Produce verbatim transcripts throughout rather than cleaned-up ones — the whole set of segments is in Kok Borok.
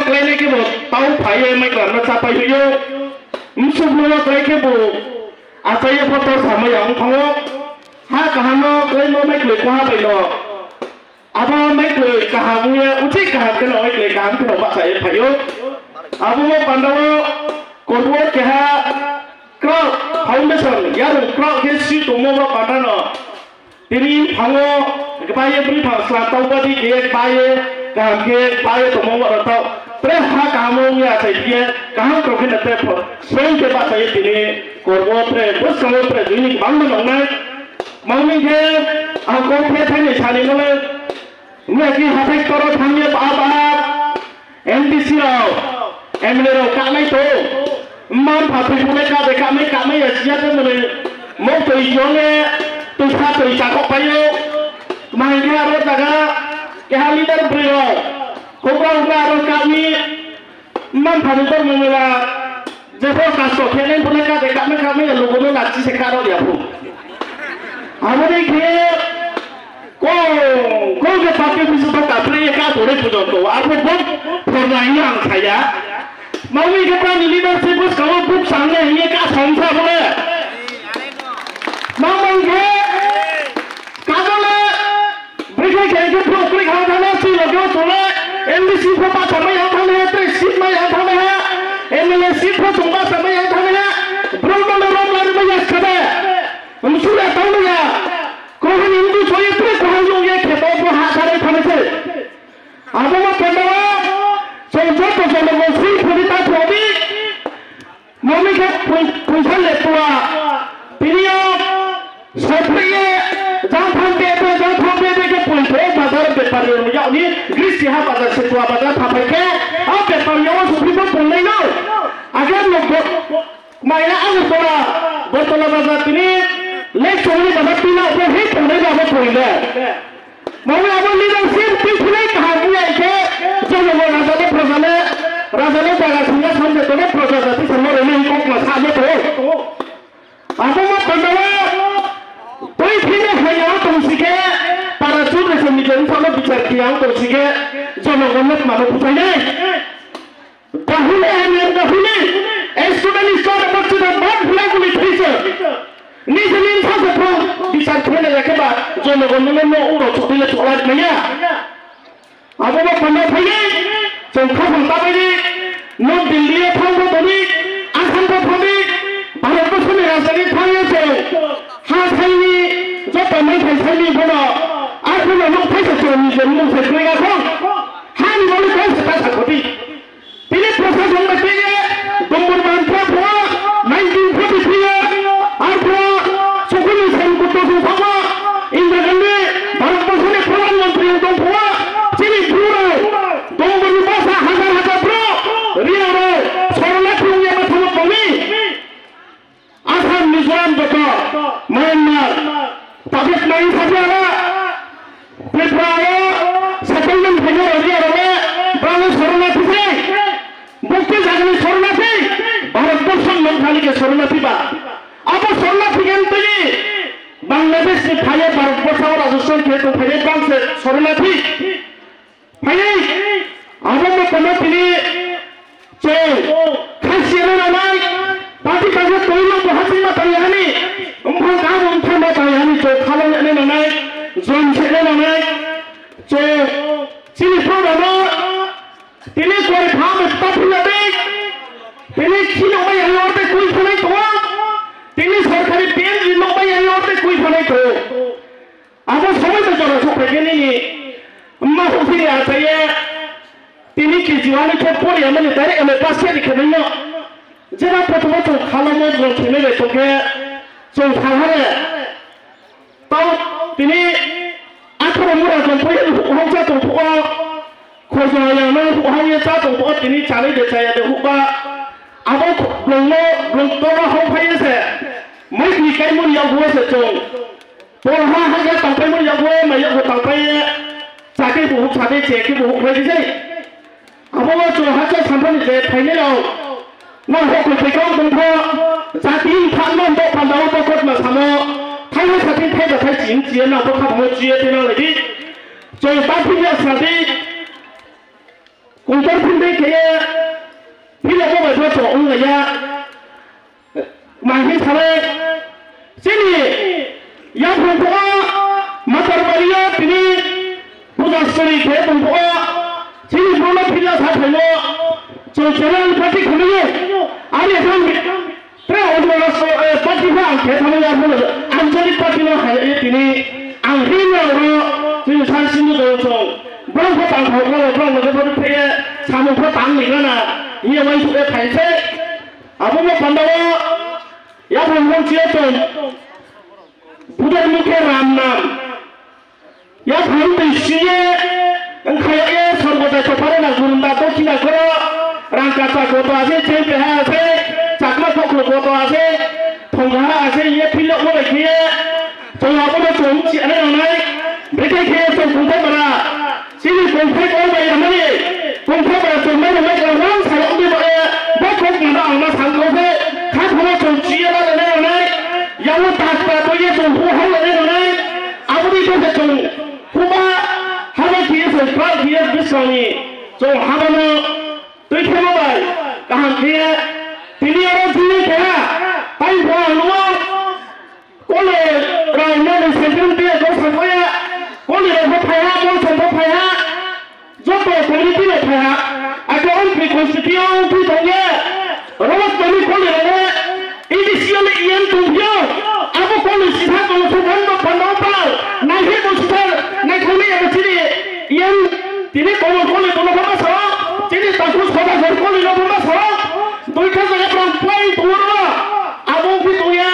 Klainai khe bo tau phaiwi mai kwlamno chapai huio. Msukmano klai khe bo achaiya photo samaya wng thango. Ha kaham no klaimo mai kwlwi koha bai no. Abo mai kwlwi kaham wngya, uchi kaham kheno mai kwlwi kaham kheno bachai phaio. Abo mo pandao korbo keha Krauk Foundation, yarung krauk khe si tongmo bo pandano. Tini phango baye bri phang slam tau badi khe baye kaham khe baye tongmo bo tau. Pre ha kaham wngya sai khe kaham tong khe na pre pho. Seng khe bachai tini korbo pre bwskango pre juni bangma nangnai. Mangni khe ang kok khe thaini sani mole. Wngya khe hathai toro thangya ba ba. M D C rok, M L A rok kanai to. Mam pha thwi phunai ka de kamai kamai ya siya de mole. Mo to iyone to sa to i chakok payo. Mangni khe aro jaga keha leader bri rok. Hubra hubra aro kami. Mam pha thwi tor mole la. Jepho kasto khenai phunai ka de kamai kamai ya lugo no lachi se karo ya phu. Aboni khe Kong, kong ke party office to kapri ye ka tore pujo to. Arbo bok phorna hi ang saya. Mawi ke pani leadership bus kawo buk sangne hi ka songsa bole. Mamang ke kajole brikhe ke ke pro kri kha thana si lo ke tole M D C ko pa samai ang thana he, tre seat mai ang thana he, M L A seat ko tumba samai ang thana he. Bro no rom lari mai as khabe. Msura tau ya. Kohani hindu soye tere kohani yong ye kheto bo ha sarai thane se. Abo ma pandao, so joto jono mo sui phuri ta phuri. Mami khe pui-, puisa le tua. Piniyo, sopri ye, jang thang be be, jang thang be be khe pui phuri bazar bepari yong ya ni, gristi ha bazar se tua bazar thapai khe, a bepari yong sopri bo pung nai no. Agar no bo, Maina ang bora, Bortola bazar tini, lek chongni bazar tini, opo hei tongnai ba bo poile. Mami abo leadership twi thilai kaham wngya khe, jono bo raja le praja le, raja le jaga singya samse tole praja jati samma rwmani kok ma sa le to. Abo ma pandao, twi thilai haya tong sike, para chudri se nijer salo bichar khiyang tong sike, jono bo nok mano bujainai. Dahule, I am Dahule, a student is not about to the bad flag only teacher. Nijini sase pro bichar khwlai ya khe ba, jono gono no uro chukile chukla maya. Abo bo kono phai, chong kha phang ta bai, no Delhi thang bo toni, Assam bo thani, Bharat bo sami rajani thang ya se. Ha saini, joto mai thai saini bono, ar bono no thai se chong ni jeni no se kri ga khong. Ha ni bono thai se ta sa khoti. Tini prosason bai tini Dumbur Bahan Phra phra nineteen forty three o, ar phra Sukuni Sen Kutto Sung Sama, Indira Gandhi, Bharat Borso ni Pradhan Mantri wng tong phra, chini Bru rok, Dumbur ni bwsa hajar hajar Bru, Riya rok, Sorona thung ya ma thang tong ni. Assam, Mizoram joto, Myanmar, tabuk nai sabi ala, Tripura o settlement khaina rodi arole, bangwi Sornathi se, bukti jagani Sornathi, Bharat Borso nongkhali ke Sornathi ba. Abo Sornathi gen twi Bangladesh ni phaiya Bharat Borso o Rajasthan khe tong phaiya bangse Sornathi. Phaiwi, abo mo kono tini chwng khasiano nanai, party kaisa twi no bo haching ma tang yani, wngkha kaham wngkha ma tang yani, chwng khalong yani nanai, jom sene nanai, chwng chini program no tini kwrwi pha bai ta phila dei, tini khino mai yani orte kui phanai tongo, tini sorkari P N G no mai yani orte kui phanai tongo. Abo somoi bai jora sok phaikhe nini ma huk phiri achaye tini K G one ni khe pori amani direct M A pass khe rikhe nini no. Jeba prothom o chwng khalamo jwng thwinai bai tongkhe chwng thang hare. Tau tini atharo mura jwng phai hokcha tong phuo. Khorjong yang no huk hang ye cha tong phuo tini chanai de chaya de huk ba. Abo blong no blong toro hok phai se. Mai twi kai mori yago se chwng. Porha haya tangpai mo yago, mai yago tangpai ye. Chakhe buhuk sade, chekhe buhuk rai jai. Abo wa chwng hacha samphani je phainai rao. Na hokol phaikha tongpho. Jati phan no bo phan dao bo kot ma samo. Thai ha sati thai ba thai chin chiye na bo kha bo chiye te na lai di. Chwng ta phi ya sadi. Kultor philde khe philok bo bai bo to wnglaiya. Manghi salai chini yaphang pho matar baria tini puja stori khe tong pho chini bono phila sa thailo. Chwng chwng party khwlaiyo. Ari ham Pre Odro Rastro, eh, party pha ang khe thangwi ya phano, Anchalik party no hai, eh, tini ang ring rang ro, tini san sindhu dolo chong. Bwrang pha tang thok rang, bwrang no jabo phe, samung pha tang ni gana, iya wai su, eh, phai se. Abo mo pandao, ya phang phang chia chong. Buddha mukhe Ram nam. Yaphang twi siye wngkha ye sorgo jai tophare na gurunda dokhina khoro rang kacha koto ase, chengpeha ase, chakma koklo koto ase, thongjaha ase, ye philok mo bai khiye chwng abono chwng chianai nangnai. Bekhai khiye chwng kungthai bara chini kungthai kong bai ramani kungthai bara chwng mai rwnai kwrwng wng salok wngwi bo ye bo kok mano ang ma sangkok se kha phano chwng chiya la rwnai nangnai. Yango tak tak bo ye chwng hu hal rwnai nangnai. Aboni khe chwng huma haba khe chwng kal khe bwskango chwng habano twi khema bai kaham khe tini oro jini khe ha tai bo ang nungo kole rang nani sentence dia ko sakoya kole rok bo phai ha mo chwng bo phai ha. Joto community no phaiha, ake on pre constituency thangye, Robert Mani koli rane, E D C le yen tungpyo, abo koli sitha tong se dhan no phandao pal, nai he no sitha, nai koli abo chini yen, tini komo koli bono bama sao, chini takus khoda ghor koli no bama sao, duita jaga pran point uro. Abo wngkhe tongya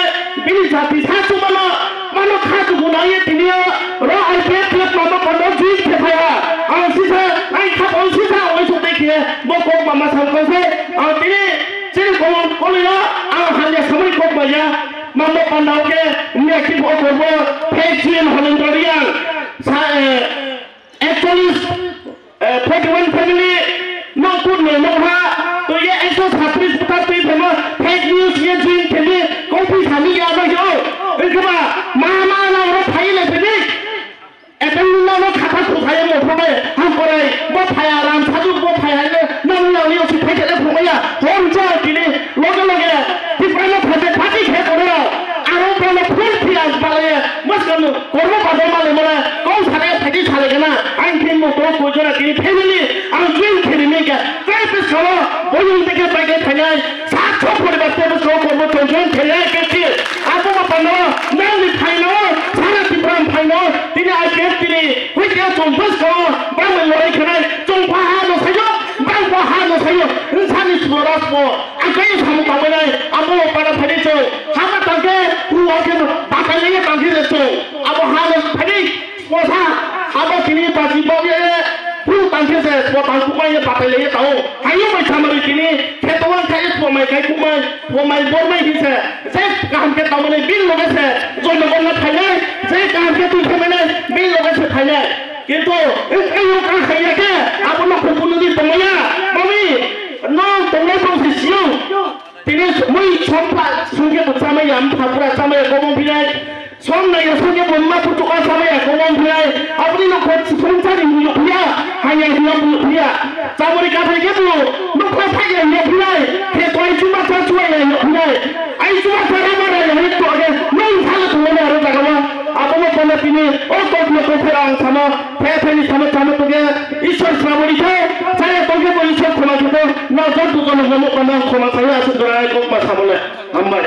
bini jati sa chubama mano kha chubu nangya tiniya ro I P F club mama kondo jui khe phaiha. Ang sisa nai kha oi sisa oi suk dai khe bo kok mama sam kong khe ang tini chini kong koloya ang hamya samani kok baya mama pandao khe nya ki bo korbo phek jin holendoriya sa, eh, Actually, eh, forty one family no kut no no ha, to ye ekso sapris buta twi phema fake news ye jin khemi kongpi sami ya ba yo. Engkaba ma ma na ro phai le phemi. Etan na no khata khu phai mo phai ha korai bo phai aram sadu bo phai ha le no no yo si phai le phai ya. Hom ja tini loge loge Tiprano phaje party khe kono. Aro kono full phiya balaye. Maskano kormo badal male male. Kong sare phaji sare gana. Ang khin mo to ko jora kini family. Ang join khe ni mega. Kai pe salo. Boyung teke bai ke thangai. Sat so poribar te so kormo to join khe ya ke ti. Apo ma pano. Nang ni phaino. Sara Tipra phaino. Tini I P F tini. Hui ke chong bus ko. Bang mo lorai khanai. Chong pha ha no sayo. Bang pha ha no sayo. Insani suras mo. Ang kaya samung tangmani, abo pada phani chwng, hama tangkhe, hua khe batai laiya tangkhe je chwng, abo hano phani, posa, habo tini baji bawya ye, hu tangkhe je, po tang kumai ye batai laiya tao, hayo mai samari tini, kheto wang khai po mai kai kumai, po mai bor mai hi se, je kaham khe tangmani bil loge se, jono gonna phainai, je kaham khe twi phainai, bil loge se phainai. Kintu, eh, eh, yo ka khaiya khe, abo no khupunu di tongmaya, mami, no tongnai tong si siyong. Tini mui sompa sungke bo chamaya, mpha pura chamaya, komon phinai. Som naya sungke bo ma putuka chamaya, komon phinai. Aboni no khot sung chari mui phiya, haya hiya mui phiya. Chamori kathai ke bo, no khot thai ya hiya phinai. Khe toi chuma cha chua ya hiya phinai. Ai chuma cha ra ma ra ya hiya to age, no thale to ne aro jaga ma. Abono kono tini o kokno kokera ang sama, phe phe ni sama sama toge, Ishwar srabo ni khe, chaya toge bo Ishwar khoma khe to, na jor tu kono homo kono khoma saya asuk dorai kokma samole. Hambai.